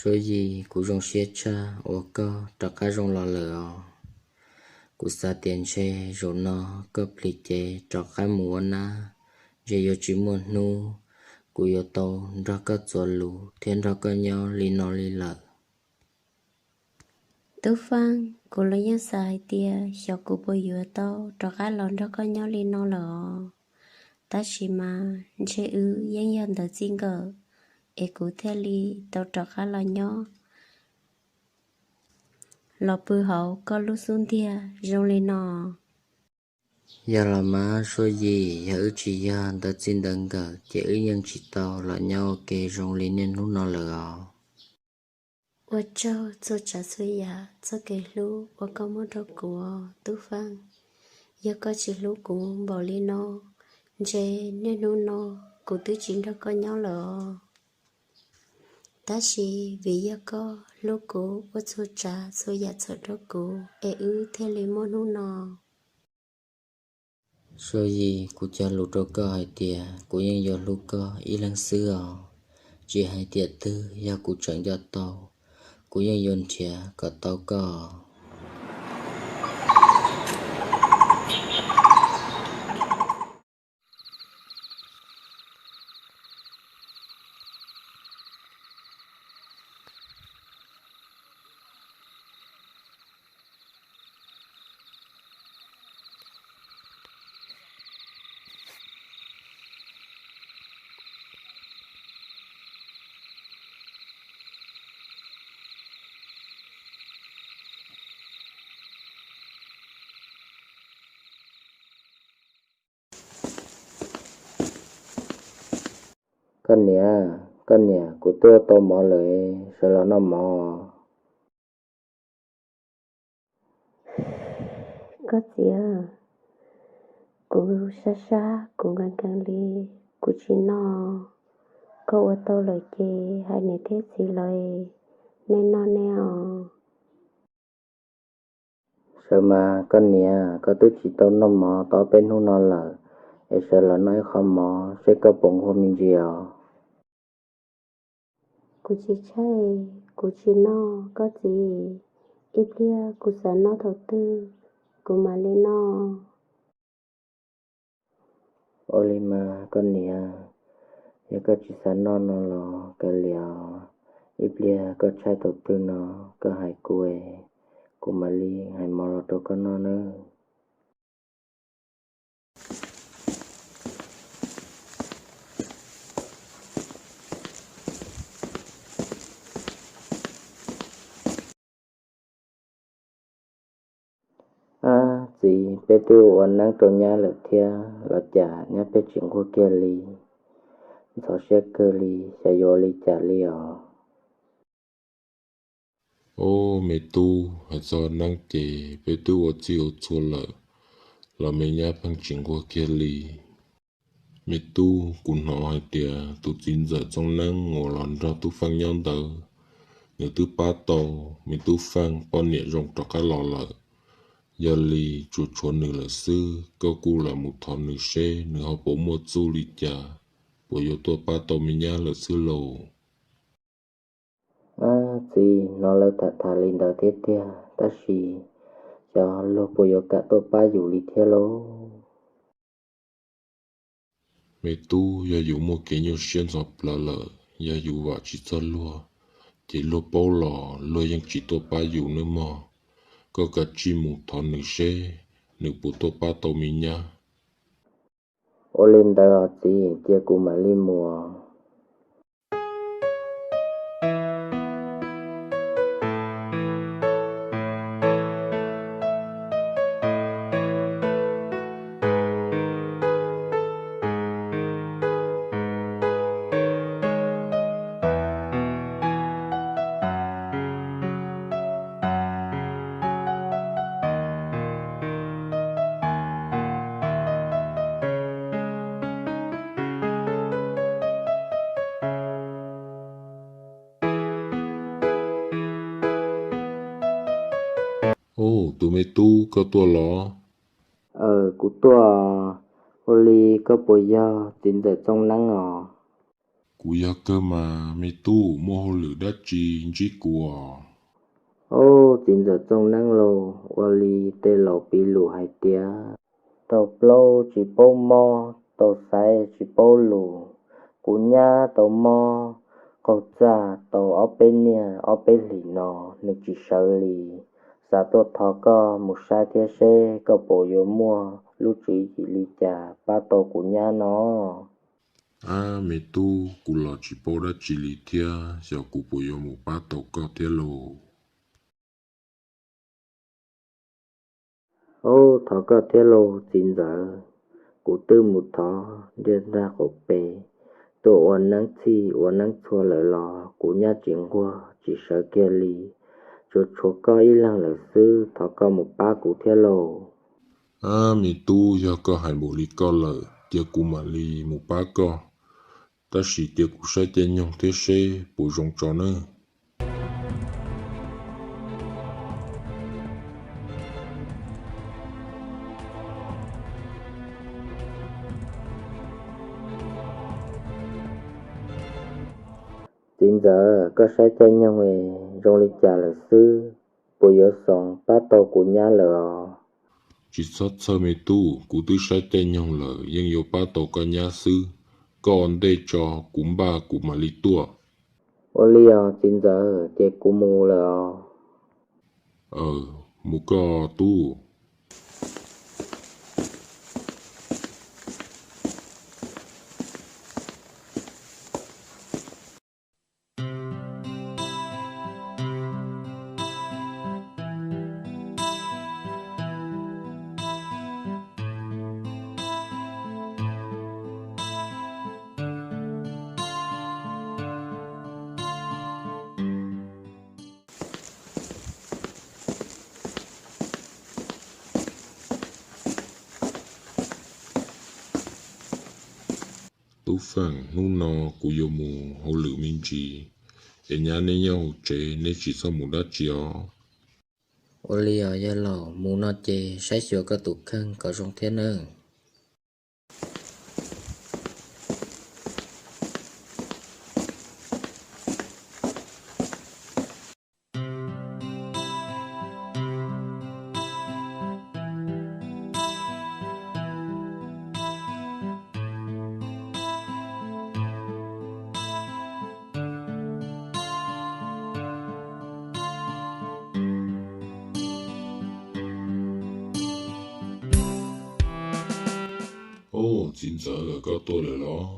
Suab Yim, kuv zoo siab tshaj uas koj rov qab zoo los lawm os. Kuv xav tias ntshe zaum no koj plis cev rov qab mus ua nab, ntshe yuav tsis muaj hnub kuv yuav tau nrog koj txuas lus thiab nrog koj nyob li no li lawm. Tub Feej, kuv los yeej xav hais tias xyov kuv puas yuav tau rov qab los nrog koj nyob li no lawm os. Tab sis mas ntshe wb yeej yog ntawd txij nkawm, es kuv thiaj li tau rov qab los nyob, los pw hauv koj lub xub ntiag zoo li no. Yog los mas Suab Yim, yog wb tsis yog ntawd txij ntawd nkawm ces wb yeej tsis tau los nyob ua ke zoo li niaj hnub no lawm os. Ua tsaug txhua tsav txhua yam txoj kev hlub uas koj muab rau kuv, Tub Feej. Yog koj tsis hlub kuv npaum li no, ntshe niaj hnub no kuv twb tsis nrog koj nyob lawm os. Tab sis vim yog koj hlub kuv ua txhua tsav txhua yam txhaum rau kuv es wb thiaj li muaj hnub no. Suab Yim, kuv cog lus rau koj hais tias kuv yeej yuav hlub koj ib leeg xwb os. Tsis hais tiam twg yog kuv tseem nco tau, kuv yeej yuav nrhiav kom tau koj. Koj niam, koj niam, kuv twb ua tau mov lawm, sawv los noj mov. Koj txiv, kuv sab sab kuv nkees nkees li, kuv tsis noj. Koj ua tau lawm ces hais niam thiab txiv lawv, nej noj nej os. Sawv mas koj niam, koj twb tsis tau noj mov tau ob peb hnub no lawm, es sawv los noj ib qho mov seb koj puas nquag me ntsis os. Kuv tsis tshaib, kuv tsis noj koj txiv, ib pliag kuv xav noj thaum twg kuv mam li noj. Ua li mas koj niam, yog koj tsis xav noj no los kav liam, ib pliag koj tshaib thaum twg no koj hais kuv, kuv mam li hais mov los rau koj noj nawb. Ab txiv, peb twb ua neeb rau nyab lawm thiab los cas nyab pheej tsis nquag kiag li, ntxhov siab kawg li, xyov yuav ua li cas li os. Ob me tub, hais txog neeb ces peb twb ua txij ua txhua lawm los me nyab pheej tsis nquag kiag li. Me tub, kuv hnov hais tias tus txiv ntxawm Txooj Neeb uas los nrog Tub Feej nyob ntawd, nws twb pab tau me Tub Feej poj niam zoo rov qab los lawm. Yog li tsuas tshuav nws lawm xwb, koj kuj lam mus thov nws seb nws ho puas muaj txuj li cas, puas yuav tuaj pab tau me nyab lawm xwb lauj. Ab txiv, hnov lawv tham tham li ntawd thiab tiag, tab sis xyov luag puas yuav kam tuaj pab yus li thiab lauj. Me tub, yog yus muaj kev nyuaj siab ntxhov plawv lawm, yog yus vam tsis txog luag, ces luag paub los luag yeej tsis tuaj pab yus nawb mog. Koj kav tsij mus thov nws seb nws puas tuaj pab tau me nyab. Ua li ntawd os txiv, cia kuv mam li mus. Ub, tus me tub, koj tuaj los? Aws, kuv tuaj. Ua li koj puas yog txiv ntxawm Txooj Neeb os? Kuv yog kawg mas me tub, muaj hauj lwm dab tsi ntsib kuv os? Ob, txiv ntxawm Txooj Neeb lauj, ua li tej laus piv lus hais tias, tau plaub tsis paub mob, tau xaiv tsis paub lus. Kuv nyab tau mob qaug txaj tau ob peb niaj ob peb hlis no, nws tsis sawv li. Xav tuaj thov koj mus saib thiab seb koj puas yuav muaj lub tswv yim li cas pab tau kuv nyab no. Ab me tub, kuv los tsis paub dab tsi li thiab, xyov kuv puas yuav mus pab tau koj thiab lauj. Ob, thov koj thiab lauj txiv ntxawm. Kuv twb mus thov ntiaj tag qaum pem, tuaj ua neeb txhij ua neeb txhua lawm los kuv nyab tsis nquag tsis sawv kiag li. Tsuas tshuav koj ib leeg lawm xwb, thov koj mus pab kuv thiab lauj. Ab me tub, yog koj hais npaum li koj lawm, cia kuv mam li mus pab koj. Tab sis cia kuv saib caij nyoog thiab seb puas zoo tso nawb. Txiv ntxawm, koj saib caij nyoog zoo li cas lawm xwb? Puas yuav xoo pab tau kuv nyab lawm os? Tsis txhob txhawj me tub, kuv twb saib caij nyoog lawm, yeej yuav pab tau koj nyab xwb. Koj ua ntej tso, kuv npaj kuv mam li tuaj. Ua li os txiv ntxawm, ces kuv mus lawm os. Aws, mus koj tub. Tub Feej, hnub no kuv yuav mus hauj lwm me ntsis, es nyab neb nyob hauv tsev, neb tsis txhob mus dab tsi os. Ua li os yawg laus, mus no ces saib xyuas koj tus kheej kom zoo thiab nawb. Ub, txiv ntxawm, koj tuaj lawm los?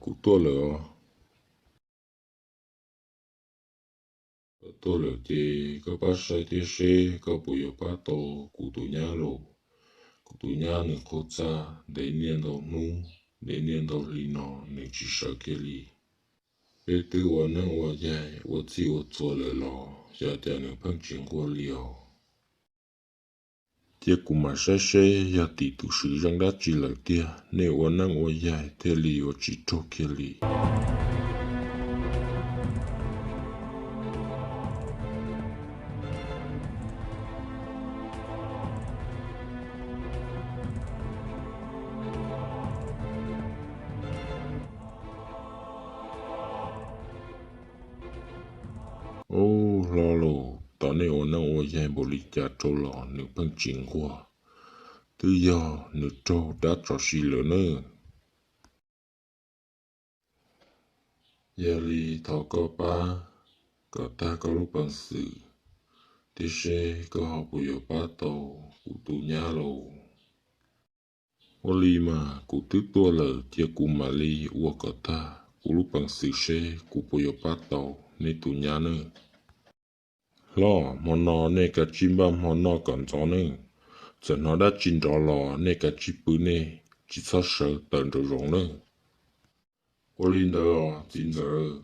Kuv tuaj lawm os. Koj tuaj lawm ces koj pab saib thiab seb koj puas yuav pab tau kuv tus nyab lauj. Kuv tus nyab nws qaug txaj ntev niaj ntau hnub ntev niaj ntau hli no nws tsis sawv kiag li. Peb twb ua neeb ua yaig ua txhij ua txhua lawm los xyov cas nws pheej tsis nquag li os. Cia kuv mam saib seb yog tim tus swm zeej dab tsi lawm tiag, nej ua neeb ua yaig thiaj li yuav tsis raug kiag li. Ub, hlob lauj, tos nej ua neeb ua yaig npaum li cas rau los nws pheej tsis nquag, twb yog nws raug dab tsov si lawm nawb. Yog li thov koj pab kom tag koj lub peev xwm thiab seb koj ho puas yuav pab tau kuv tus nyab lauj. Ua li mas kuv twb tuaj lawm, cia kuv mam li ua kom tag kuv lub peev xwm seb kuv puas yuav pab tau nej tus nyab nawb. Hlob, hmo no nej kav tsij npaj hmo noj kom ntxov nawb. Txawm hnov dab tsi nrov los nej kav tsij pw, nej tsis txhob sawv tawm nraum zoov nawb. Ua li ntawd os txiv ntxawm.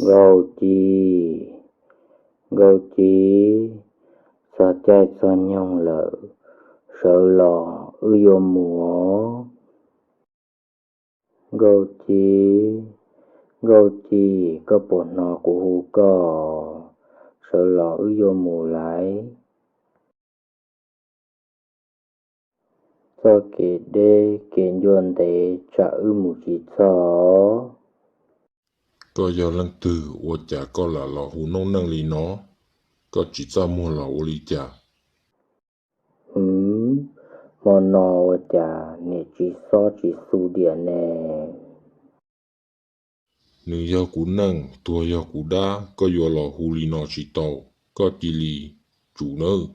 Nkauj Ci, Nkauj Ci, txog caij txog nyoog lawm, sawv los wb yuav mus os. Nkauj Ci, Nkauj Ci, koj puas hnov kuv hu koj? Sawv los wb yuav mus lawm. Txoj kev deb kev ncua ntev tsam wb mus tsis txog. Koj yog leej twg ua cas koj lam los hu noob neej li no? Koj tsis txaj muag los ua li cas? Hwv, hmo no ua cas niam tsis xob tsis xu diam ne? Nws yog kuv neej, tuag yog kuv dab, koj yuav los hu li no tsis tau. Koj cia li tsum nawb.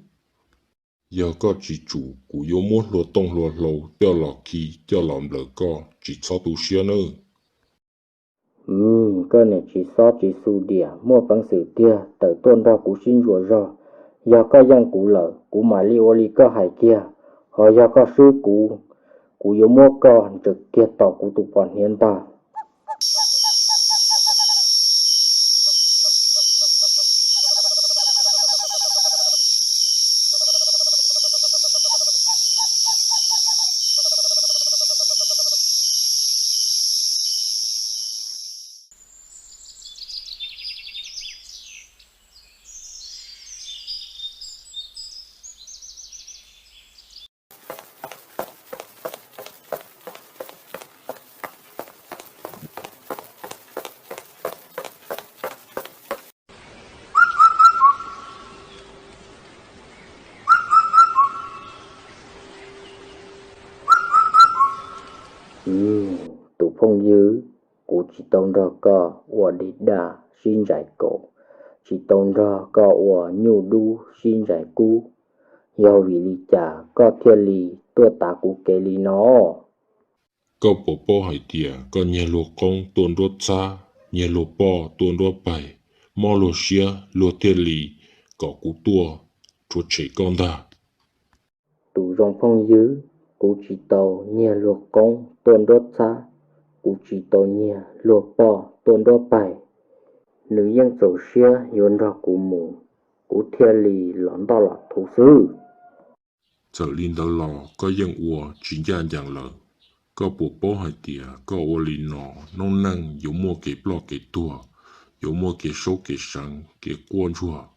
Yog koj tsis tsum, kuv yuav muab hlua tooj hlua hlau coj los khi coj los nplawm koj, tsis txhob tu siab nawb. Koj niam tsis xob tsis xu diam, muaj peev xwm tiag tawm tuaj nrog kuv sib ntsuas zog. Yog koj yeej kuv lawm, kuv mam li ua li koj hais kiag. Ho yog koj swb kuv, kuv yuav muab koj ntsaws kiag tom kuv tus pos hniav ntag. Tus phooj ywg, kuv tsis tau nrog koj ua dej daj sib ntsais kaus, tsis tau nrog koj ua nyuj dub sib ntsais kub. Yog vim li cas koj thiaj li tuaj tav kuv kev li no? Koj puas paub hais tias koj nyiag luag qoob tuaj nruab txhab, nyiag luag poj tuaj nruab paig, mob luag siab, luag thiaj li kom kuv tuaj rhuav tshem koj ntag. Tus zoo phooj ywg, kuv tsis tau nyiag luag qoob tuaj nruab txhab, kuv tsis tau nyiag luag poj tuaj nruab paig. Nws yeej txaus siab yuav nrog kuv mus, kuv thiaj li los ntoj los thuv xwb. Txawm li ntawd los koj yeej ua tsis ncaj ncees lawm. Koj puas paub hais tias koj ua li no, noob neej yuav muaj kev ploj kev tuag, yuav muaj kev saub kev seev, kev quaj ntsuag?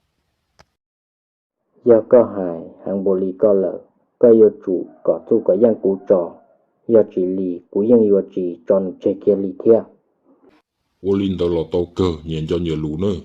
Yog koj hais heev npaum li koj lawm, koj yuav tsum kom txuj kom yeej kuv tso, yog tsis li kuv yeej yuav tsis tso nws tseg kiag li thiab. Ua li ntawd los tau kawg, nyias nco nyias lus nawb.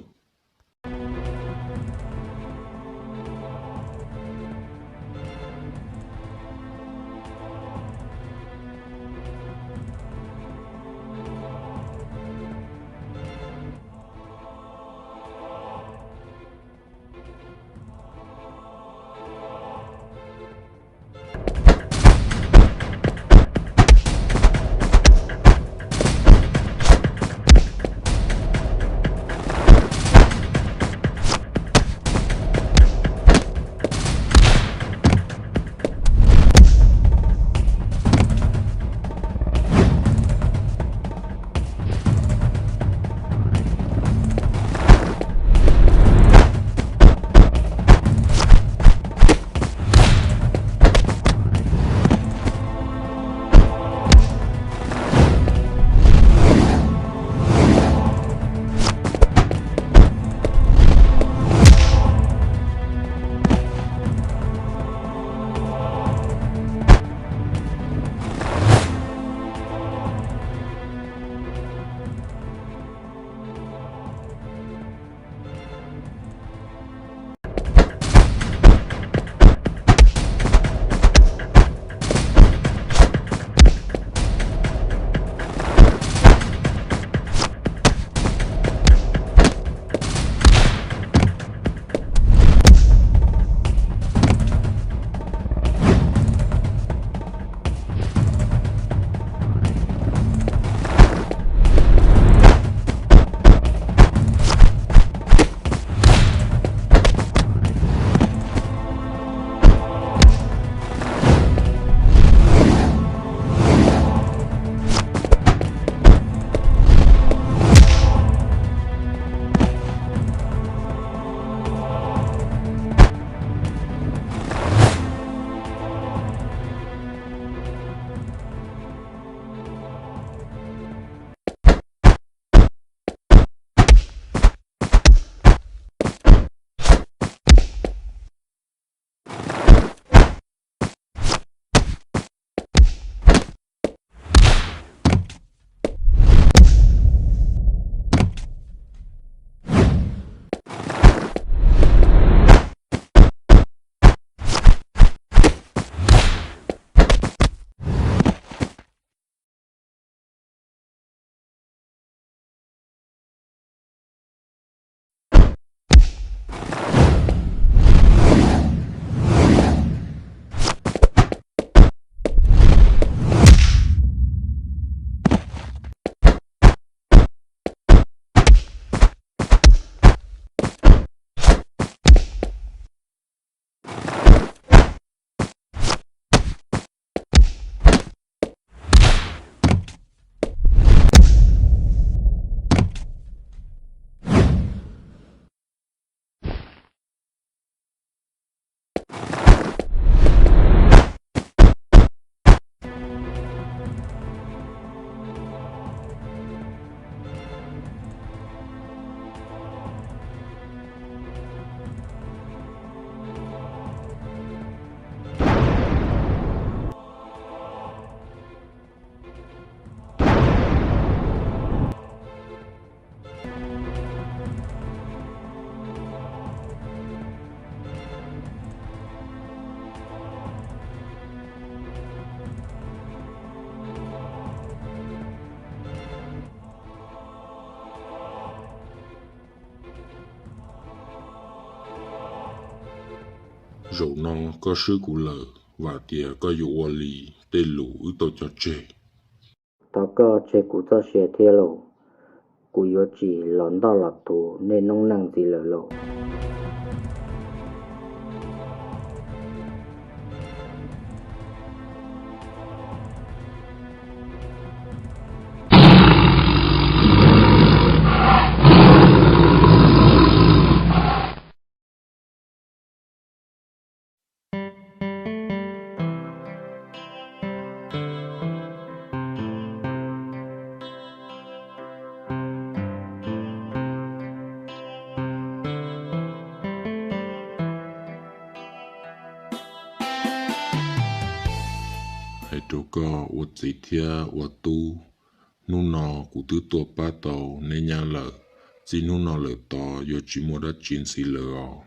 Zaum no koj swb kuv lawm, vam tias koj yuav ua li tej lus wb tau cog tseg. Thov koj tseg kuv txoj sia thiab lauj, kuv yuav tsis los ntoj los thuv nej noob neej ntxiv lawm lauj. Hais rau koj ua txiv thiab ua tub, hnub no kuv twb tuaj pab tau neb nyab lawm, txij hnub no lawm tod yuav tsis muaj dab tsi ntxiv lawm os.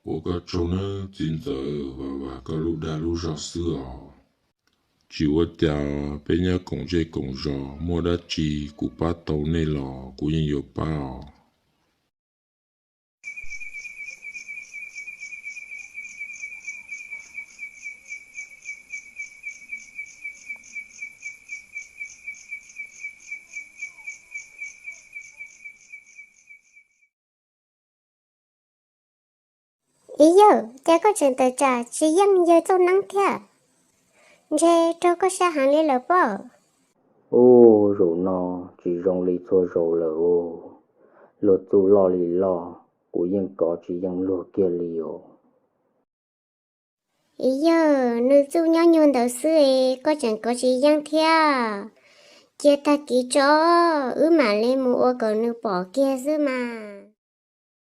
Ua koj tsaug nawb txiv ntxawm, vam vam koj lub dag lub zog xwb os. Tsis ua cas, peb nyob koom zej koom zos, muaj dab tsi kuv pab tau nej los kuv yeej yuav pab os. Ib yawg, cas koj tseem tawm tsam tsis yeej yawg Txooj Neeb thiab? Ntshe raug koj sab heev li lawm pob. Ub, zaum no tsis zoo li txhua zaus lawm os. Luag txuj loj li loj, kuv yeej kov tsis yeej luag kiag li os. Yog nws txuj nyob nyuag ntawd xwb es koj tseem kov tsis yeej thiab? Cia tag kis tso, wb mam li mus ua kom nws pom kiag xwb mas.